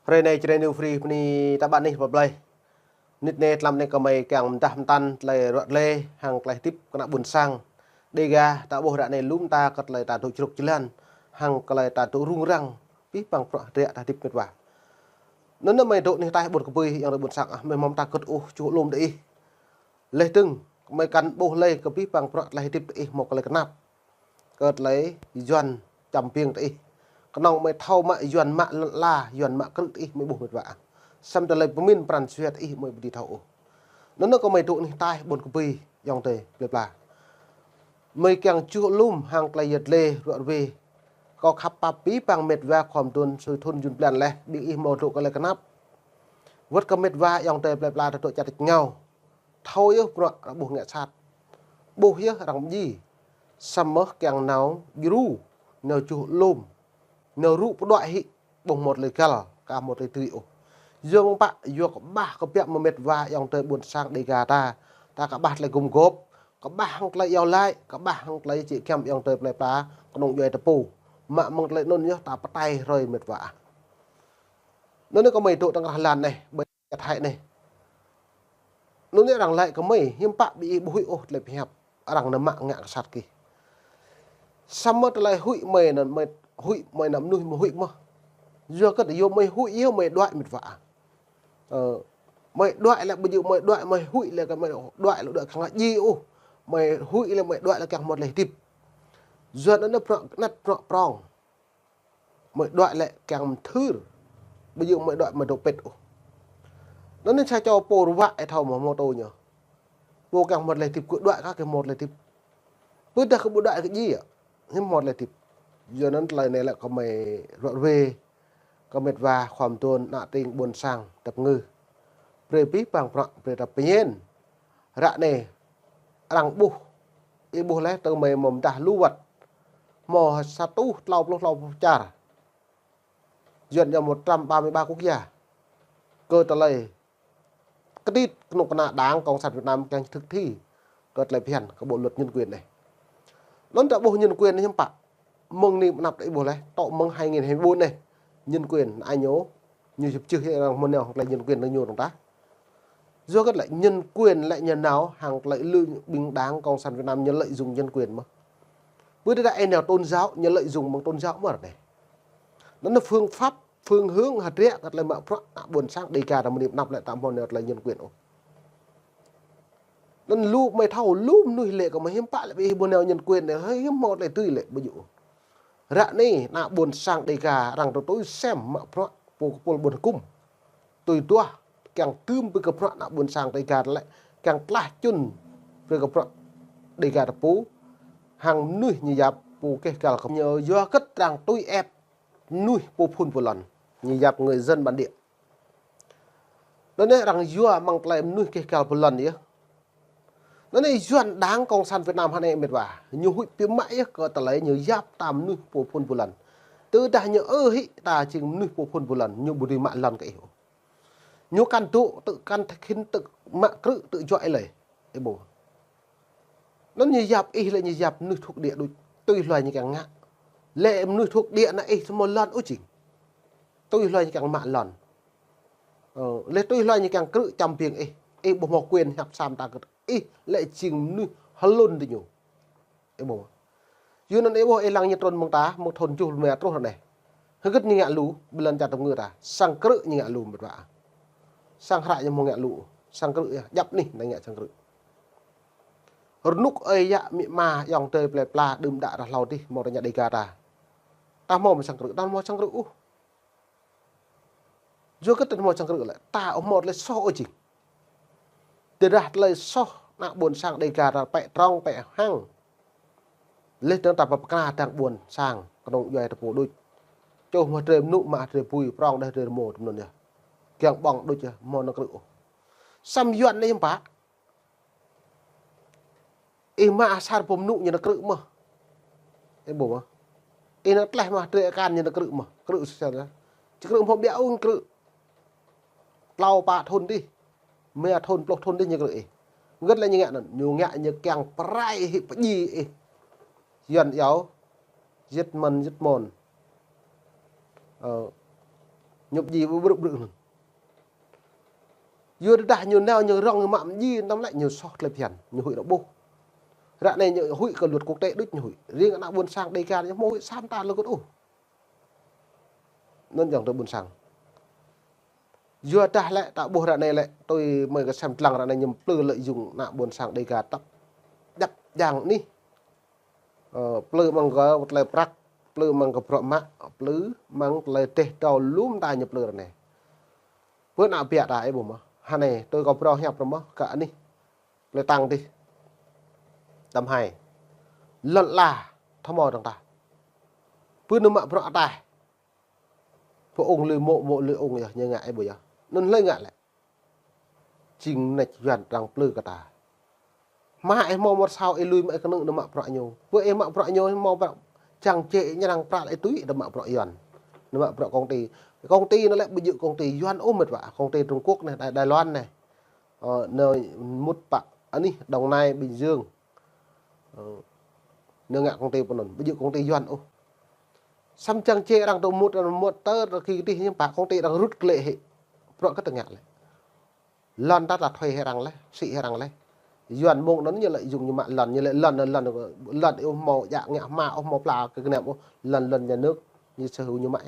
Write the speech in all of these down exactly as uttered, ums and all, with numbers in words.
Hrơi anai Jrai New Free bơni ta ƀă anih pơblai. Nit anai tlam anai kơmơi kiăng mdah mơtăn tơlơi ruă lê hăng tơlơi hơdip kơ ană ƀôn sang Dega ta ƀuh ră anai lŏm ta kơ tơlơi ta dŏ čruk jơlan hăng tơlơi ta dŏ rŭng răng abih bang bruă hơdră ta hơdip mĕt wa. Anŭn mơi dŏ anih ataih ƀôn kơbơi ayŏng adơi ƀôn sang ah, mơi mơ̆m ta kơt ôh čuh lŏm đơi ih. Leh dơ̆ng mơi kăn ƀuh lơi kơ abih bang bruă tơlơi hơdip đơi ih hmâo tơlơi kơnap. Kơ tơlơi Yuan čăm biêng đơi ih. Kơnơ̆ng mơi thâo mă Yuan mă lŏn ala, Yuan mă krư̆ đơi ih mơi ƀuh mĕt wa. Samơ̆ tơlơi pơmĭn pran jua đơi ih mơi ƀu dưi thâo ôh. Anŭn kơmơi dŏ anih ataih ƀôn kơbơi ayŏng adơi plơi pla. Mơi kiăng čuh lŏm hăng tơlơi yăt lê ruă rơwe. Kâo khăp pap abih bang mĕt wa khua mơdôn sui thŭn jun blan leh, ƀing ih hmâo dŏ kơ tơlơi kơnap. Wơ̆t kơ mĕt wa ayŏng adơi plơi pla ta dŏ čar tač rơngiao. Thâo yơh bruă arăng ƀuh ngă sat. Ƀuh yơh arăng mdjai. Samơ̆ kiăng nao djru, nao čuh lŏm, nao rŭ pơđuaĭ hĭ, ƀu hmâo tơlơi găl, ka hmâo tơlơi dưi ôh. Yua mơ̆ng pă, yua kơƀah kơbiă mơ̆ mĕt wa ayŏng adơi ƀôn sang Dega ta. Ta kơƀah tơlơi gum gôp, kơƀah hăng tơlơi iâu laĭ, kơƀah hăng tơlơi čĭ kiăm ayŏng adơi plơi pla, kơnung djuai tơpŭ. Mă mơ̆ng tơlơi anŭn yơh ta pơtai hrơi mĕt wa. Anŭn kơmơi dŏ tơ̆ng rah lan anai, ƀơi Thái anai. Anŭn arăng laĭ kơmơi, hiư̆m pă ƀing ih ƀu huĭ ôh tơlơi pơhiăp arăng nao mă ngă kơ sat kih. Samơ̆ tơlơi huĭ mơi anŭn, mơi huĭ mơi anăm mơnuih mơi huĭ mơ̆n. Yua kơ yua mơi huĭ yơh mơi đuaĭ mĕt wa. Ơ, mơi đuaĭ lĕ ƀu djơ̆ mơi đuaĭ, mơi huĭ lĕ kơ mơi đuaĭ lĕ đuaĭ kiăng djai ôh. Mơi huĭ lĕ mơi đuaĭ lĕ kiăng hmâo tơlơi hơdip. Yua anŭn bruă anăt bruă prŏng. Mơi đuaĭ lĕ kiăng mơthưr. Ƀu djơ̆ mơi đuaĭ mơi dŏ pĭt ôh. Anŭn sa čô pô ruă ih thâo mơ̆ mơtô ñu. Pô kiăng hmâo tơlơi hơdip kơ đuaĭ kah kơ hmâo tơlơi hơdip. Pơdah kơ ƀu đuaĭ kơ djai, hiư̆m hmâo tơlơi hơdip. Yua anŭn tơlơi anai lĕ kơmơi ruă rơwe kơ mĕt wa khua mơdôn ană tring ƀôn sang tơpơngư. Brơi abih bang bruă brơi ta pơñen. Ră anai arăng ƀuh, ih ƀuh leh tơ mơi mơ̆m dah lu wăt. Hmâo sa rơtuh klâo pluh klâo čar. Yuan yơh một trăm ba mươi ba quốc gia. Kơ tơlơi kơtit kơnuk kơna Đảng Cộng sản Việt Nam kiăng thực thi kơ tơlơi phiăn kơ bộ luật nhân quyền anai. Anŭn ta ƀuh nhân quyền anai hiư̆m pă. Mơ̆ng anai mơnăp ta ih ƀuh leh, tŏ mơ̆ng hai nghìn hai mươi bốn anai. Nhân quyền anai ñu, ñu čơp čưh arăng hmâo nao hăng tơlơi nhân quyền anŭn ñu dơ̆ng tah. Yua kơ tơlơi nhân quyền lĕ ñu nao hăng tơlơi lư ƀing Đảng Cộng sản Việt Nam ñu lợi dụng nhân quyền mơ̆n. Ƀơi tơlơi anai tôn giáo, ñu lợi dụng mơ̆ng tôn giáo mơ̆n anai. Anŭn là phương pháp, phương hướng hơdră kơ tơlơi mă bruă ană ƀôn sang Dega ta mơ̆ng anai mơnăp lĕ ta hmâo nao tơlơi nhân quyền ôh. Anŭn lu mơi thâo lu mơnuih lĕ kơ mơi hiư̆m pă lĕ ƀing ih ƀu nao nhân quyền anai, hơi hiư̆m hmâo tơlơi dưi lĕ ƀu djơ̆. Ră anai ană ƀôn sang Dega arăng tui tui sem mă bruă pô kơpul ƀôn hơkŭm. Tui duah kiăng tơm brơi kơ bruă ană ƀôn sang Dega lĕ kiăng tlah čun brơi kơ bruă Dega tơpŭ. Hăng mơnuih ñu yap pô keh găl kơ ñu yua kơ arăng tui ĕp mơnuih pô phŭn pô lŏn. Ñu yap người dân bản địa. Anŭn anai arăng yua mơ̆ng tơlơi mơnuih keh găl pô lŏn yơh. Anŭn anai Yuan Đảng Cộng sản Việt Nam hơnai mĕt wa. Ñu huĭ biă mă yơh kơ tơlơi ñu yap ta mơnuih pô phŭn pô lŏn. Tơdah ñu ơ hĭ ta jing mơnuih pô phŭn pô lŏn, ñu ƀu dưi mă lŏn kơ ih ôh. Ñu kăn dŏ, tơ kăn thâo khĭn, tơ mă krư̆, tơ djuai lơi. Ih ƀuh. Anŭn ñu yap ih lĕ ñu yap mơnuih thuộc địa đôč. Tui hluai ñu kiăng ngă. Lĕ mơnuih thuộc địa anai ih hmâo lŏn ôh jing. Tui hluai ñu kiăng mă lŏn. Ơ, lĕ tui hluai ñu kiăng krư̆ čăm biêng ih. Ih ƀu hmâo quyền hiăp sam ta kơ ih lĕ jing mơnuih hlŭn tơ ñu. Ih ƀuh. Yua anŭn ih ƀuh ih lăng ñu trŭn mơ̆ng ta, mơ̆ng thŭn tơjuh rơma truh ră anai. Hơget ñu ngă lu, ƀơi lŏn čar tơpơngư ta. Sang krư̆ ñu ngă lu mĕt wa. Sang hră ñu hmâo ngă lu. Sang krư̆ yơh, djăp anih ñu ngă sang krư̆. Rơnŭk ơi yă amĭ ama ayŏng adơi plơi pla đưm đă rah hlâo adih hmâo tơña Dega ta. Ta hmâo mơ̆ sang krư̆, ta hmâo sang krư̆ ôh. Yua kơ ta hmâo sang krư̆ lĕ, ta ƀu hmâo tơlơi soh ôh jing. Tơdah tơlơi soh ană ƀôn sang Dega ta pĕ trong pĕ hăng. Leh dơ̆ng ta pơkra dăng ƀôn sang kơnung djuai tơpŭ đôč. Čuh mơ̆ drơi mơnŭ mă drơi bui, prŏng đeh drơi rơmô tơm anŭn yơh. Kiăng ƀơ̆ng đôč yơh, hmâo năng krư̆ ôh. Sam Yuan anai hiư̆m pă. Ih mă asar pô mơnŭ ñu nao krư̆ mơ̆n. Ih ƀuh mơ̆n. Ih nao tleh mă drơi akan ñu nao krư̆ mơ̆n. Krư̆ sơsel yơh. Či krư̆ hmâo biă ung krư̆. Klâo pă thŭn adih. Rơma thŭn, pluh thŭn adih ñu krư̆ ih. Hơget lĕ ñu ngă anŭn. Ñu ngă ñu kiăng pơrai hĭ pơdjai ih. Yuan iâu. Giết môn, giết môn. Ơ, Ñu pơjing ƀrư̆ ƀrư̆ anŭn. Yua dah ñu nao ñu rong ñu mă mơjing tơm lĕ ñu soh tơlơi phiăn, ñu huĭ ră ƀuh. Ră anai ñu huĭ kơ luật quốc tế đôč ñu huĭ. Riêng ană ƀôn sang Đêga ñu hmâo huĭ sa mơta lơkŭt ôh. Anŭn yơh tơ ƀôn sang. Yua dah lĕ ta ƀuh ră anai lĕ, tui mơi kơ sem lăng ră anai ñu plư lợi dụng ană ƀôn sang Đêga tăp djăp jang anih. Ơ, plư mơ̆ng kơ tơlơi prăk, plư mơ̆ng kơ bruă mă, plư mơ̆ng tơlơi teh tâo lŏm ta ñu plư ră anai. Pơ ană biă ta ih ƀuh mơ̆. Hơnai, tui kâo phrâo hiăp ră mơ̆, kơ anih. Tơlơi tăng dih. Tơm hai. Lŏn ala, thâo mơ̆ dơ̆ng ta. Pơ anŭn mă bruă ataih. Pơ ung lui mô̆, mô̆ lui ung yơh, ñu ngă ih ƀuh yơh. Anŭn hlơi ngă lĕ. Jing mơneč Yuan arăng plư kơ ta. Hmâo ih hmâo mơ̆ thâo ih lui mă ih kơnơ̆ng nao mă bruă ñu. Pơ ih mă bruă ñu ih hmâo bruă čang čê ih ñrăng prăk ih tui nao mă bruă Yuan. Nao mă bruă công ty. Công ty anŭn lĕ ƀu djơ̆ công ty Yuan ôh mĕt wa. Công ty Trung Quốc anai, Đài, Đài Loan anai. Ơ, nao mŭt pă anih Đồng Nai, Bình Dương. Ơ, nao ngă công ty pơ anŭn. Ƀu djơ̆ công ty Yuan ôh. Samơ̆ čang čê arăng tơ mŭt, arăng mŭt tơ, tơ kơ tih ñu pă công ty arăng rŭt klĕ hĭ. Bruă kơ tơngă lĕ. Lŏn ta ta thuê hĭ arăng lĕ, sĭ hĭ arăng lĕ. Yuan mơ̆ng anŭn ñu lợi dụng ñu mă lŏn, ñu lĕ lŏn, lŏn, lŏn ih ƀu hmâo djă ngă hma, ƀu hmâo pla kơ gơnam ôh, lŏn, lŏn nhà nước, ñu sở hữu ñu mă.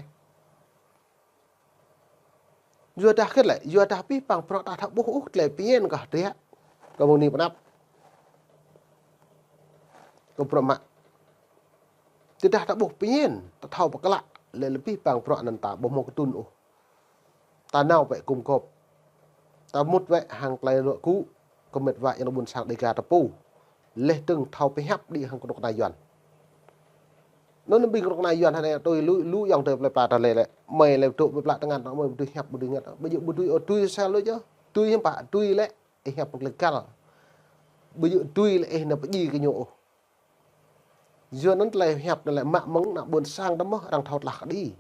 Yua dah kơ lĕ, yua dah pih păng bruă ta thâo ƀuh ôh, tơlơi phiăn kơ hơdră. Kơ mơ̆ng anai pơ anăp. Kơ bruă mă. Tơdah ta ƀuh phiăn, ta thâo pơklă, lĕ lĕ pih păng bruă anŭn ta ƀu hmâo kơtưn ôh. Ta nao wĕ gum gôp. Ta mŭt wĕ hăng tơlơi ruă gŭ, kơ mĕt wa ană ƀôn sang Đêga ta pô. Leh tơ̆ng thâo pơhiăp đĭ hăng kơnuk kơna Yuan. Anŭn ƀing kơnuk kơna Yuan hơnai tui lu, lu yŏng tơ plơi pla ta lĕ lĕ. Mơi lĕ dŏ plơi pla tơngan ta mơi ƀu dưi hiăp ƀu dưi ngă. Ƀu djơ̆ ƀu dưi ôh dưi sa lu yơh. Dưi hiư̆m pă dưi lĕ ih hiăp pơklĕ găl. Ƀu djơ̆ dưi lĕ ih nao pơjing kơ ñu ôh. Yua anŭn tơlơi hiăp anŭn lĕ mă mơ̆ng ană ƀôn sang ta mơ̆ arăng thâo tlah kơđi.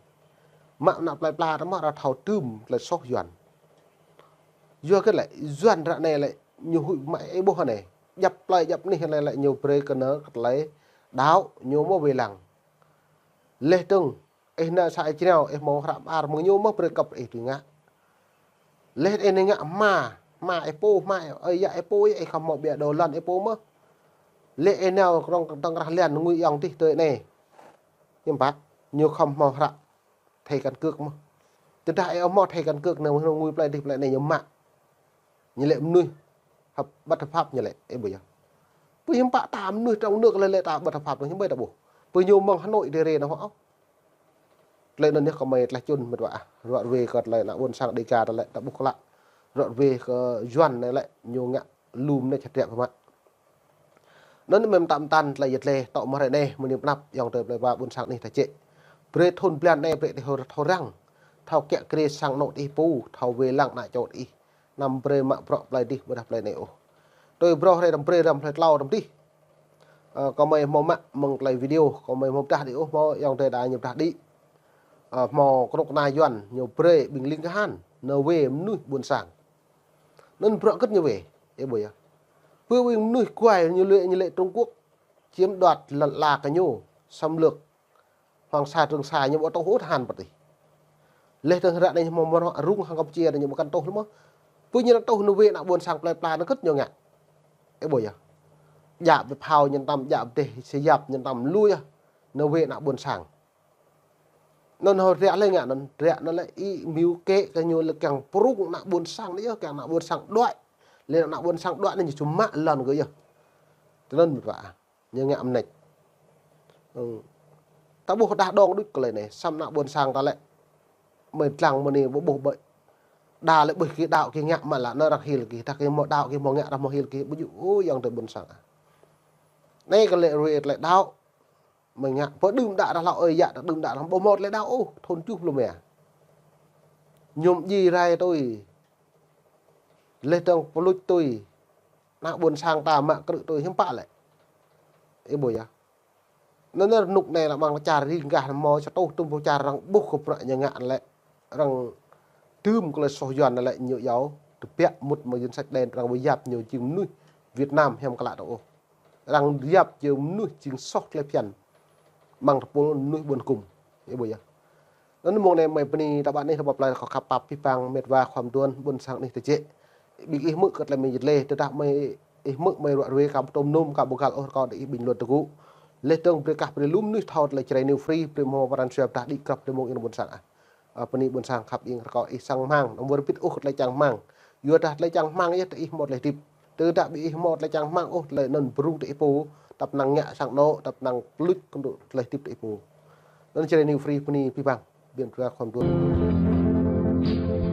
Mă ană plơi pla ta mơ̆ arăng thâo tơm tơlơi soh Yuan. Yua kơ lĕ Yuan ră anai lĕ ñu huĭ mă ih ƀuh anai. Djăp plơi djăp anih anai lĕ ñu brơi kơ nao kơ tơlơi đaŏ ñu mơ̆ wai lăng. Leh tơ̆ng ih nao sa ih jrao, ih hmâo hră mơar mơ̆ng ñu mơ̆ brơi kơp ih tui ngă. Leh ih nao ngă hma, hma ih pô, hma ih, ơi yă ih pô, ih khŏm hmâo ƀiă đô lŏn ih pô mơ̆. Leh ih nao krong tơ̆ng krah liăn ngui yŏng dih tui anai. Hiư̆m pă, ñu khŏm hmâo hră thẻ căn cước mơ̆. Tơdah ih ƀu hmâo thẻ căn cước nao ngui plơi dih plơi anai ñu mă. Ñu lĕ mơnuih hợp, bất hợp pháp ñu lĕ, ih ƀuh yơh. Pơ hiư̆m pă ta mơnuih trong nước lĕ lĕ ta bất hợp pháp ñu ƀơi ta ƀuh. Pơ ñu mơ̆ng Hà Nội đi rê nao hŏ. Tơlơi anŭn yơh kơmơi tlaih čun mĕt wa ah. Ruă ruê kơ tơlơi ană ƀôn sang Đêga ta lĕ ta ƀuh klă. Ruă ruê kơ Yuan anai lĕ ñu ngă lŏm anai čơtrĕk pơmă. Anŭn mơ̆n tam tăn tơlơi yơh tơlơi tŏ mơ̆ hrơi anai, mơ̆ng anai pơ anăp yŏng tơ plơi pla ƀôn sang anih ta čĕ. Brơi thun blan anai brơi tơhor thâo răng. Thâo kiă kriê sang anŏ ih pô, thâo wai lăng ană čô ih. Anăm brơi mă bruă plơi dih ƀôdah plơi anai ôh. Tui brơi hrơi răm brơi răm hrơi tlâo răm dih. Ơ, kơmơi hmâo mă mơ̆ng tơlơi video, kơmơi hmâo pơdah đĭ ôh, hmâo yŏng tơ đa ñu pơdah đĭ. Ơ, hmâo kơnuk kơna Yuan, ñu brơi ƀing ling kahan, nao wai mơnuih ƀôn sang. Anŭn bruă kơ ñu wai, ih ƀuh yơh. Pơ ƀing mơnuih guai ñu lĕ, ñu lĕ Trung Quốc, chiếm đoạt lŏn ala kơ ñu, xâm lược Hoàng Sa Trường Sa ñu ƀu tuh ôh tơhan pơtih. Leh tơ̆ng ră anai ñu hmâo mơ̆ rŭng hăng Campuchia ñu ƀu kăn tuh lĕ mơ̆. Pơ ñu tuh nao wai ană ƀôn sang plơi pla anŭn kơ ñu ngă. Ih ƀuh yơh. Djă pơ phao ñu tăm, djă pơ dêh Siam ñu tăm lu yơh. Nao wai ană ƀôn sang. Anŭn hơdră lĕ ngă anŭn, hơdră anŭn lĕ ih mơ̆ kĕ kơ ñu lĕ kiăng prŭng ană ƀôn sang anai yơh, kiăng ană ƀôn sang đuaĭ. Lĕ ană ƀôn sang đuaĭ anai ñu čum mă lŏn kơ yơh. Tui anŭn mĕt wa. Ñu ngă mơneč. Ư. Ta ƀuh đah đong đôč kơ lĕ anai, samơ̆ ană ƀôn sang ta lĕ. Mơi lăng mơ̆ anai ƀu ƀuh ƀơi. Đa lĕ ƀuh kơ đaŏ kơ ngă mă lă, anŭn arăng hil kơ, ta kơ hmâo đaŏ kơ hmâo ngă, arăng hmâo hil kơ, ƀu djơ̆, ơ, yŏng tơ ƀôn sang ah. Anai kơ lĕ ruê tơlơi đaŏ. Mơi ngă, pơ đưm đă arăng hlâo ơi yă, ta đưm đă arăng ƀu hmâo tơlơi đaŏ ôh, thun tơjuh pluh rơma. Ñu mơjĭ rai tui. Leh tơ̆ng pơluč tui. Ană ƀôn sang ta mă krư̆ tui hiư̆m pă lĕ. Ih ƀuh yơh. Anŭn rơnŭk anai lĕ mơ̆ng čar ring gah hmâo sa rơtuh tơm pô čar arăng ƀuh kơ bruă ñu ngă lĕ. Arăng tơm kơ tơlơi soh Yuan lĕ ñu yua. Tơbiă mŭt mơ̆ng danh sách đen arăng ƀu yap ñu jing mơnuih Việt Nam hiam klă tơ ôh. Arăng yap jing mơnuih jing soh tơlơi phiăn. Mơ̆ng tơpul mơnuih ƀôn kum. Ih ƀuh yơh. Anŭn mông anai mơi bơni ta ƀă anih ta ƀă plơi kâo khăp pap abih bang mĕt wa khua mơduôn ƀôn sang anih tơjĕ. Ƀing ih hmư̆ kơ tơlơi mơi jĕt lĕ, tơdah mơi ih hmư̆ mơi ruă ruê kâo ƀu tôm num kâo ƀu găl ôh rơkâo đĭ ih bình luận tơgŭ. Lĕ tơng brơi kah brơi lŏm mơnuih thâo tơlơi Jrai New Free, brơi mơ̆ pran jua dah đĭ krăp brơi mông ih ƀôn sang ah. Ơ, bơni ƀôn sang khăp ing rơkâo ih sang hmang, anăm wơr bĭt ôh kơ tơlơi čang hmang. Yua dah tơlơi čang hmang yơh tơ ih hmâo tơlơi hơdip. Tơdah ƀing ih hmâo tơlơi čang hmang ôh, tơlơi anŭn brŭng tơ ih pô, tăp năng ngă sang anŏ, tăp năng pơluč kơ tơlơi hơdip tơ ih pô. Anŭn Jrai New Free bơni abih bang, biên kơ khua mơduôn.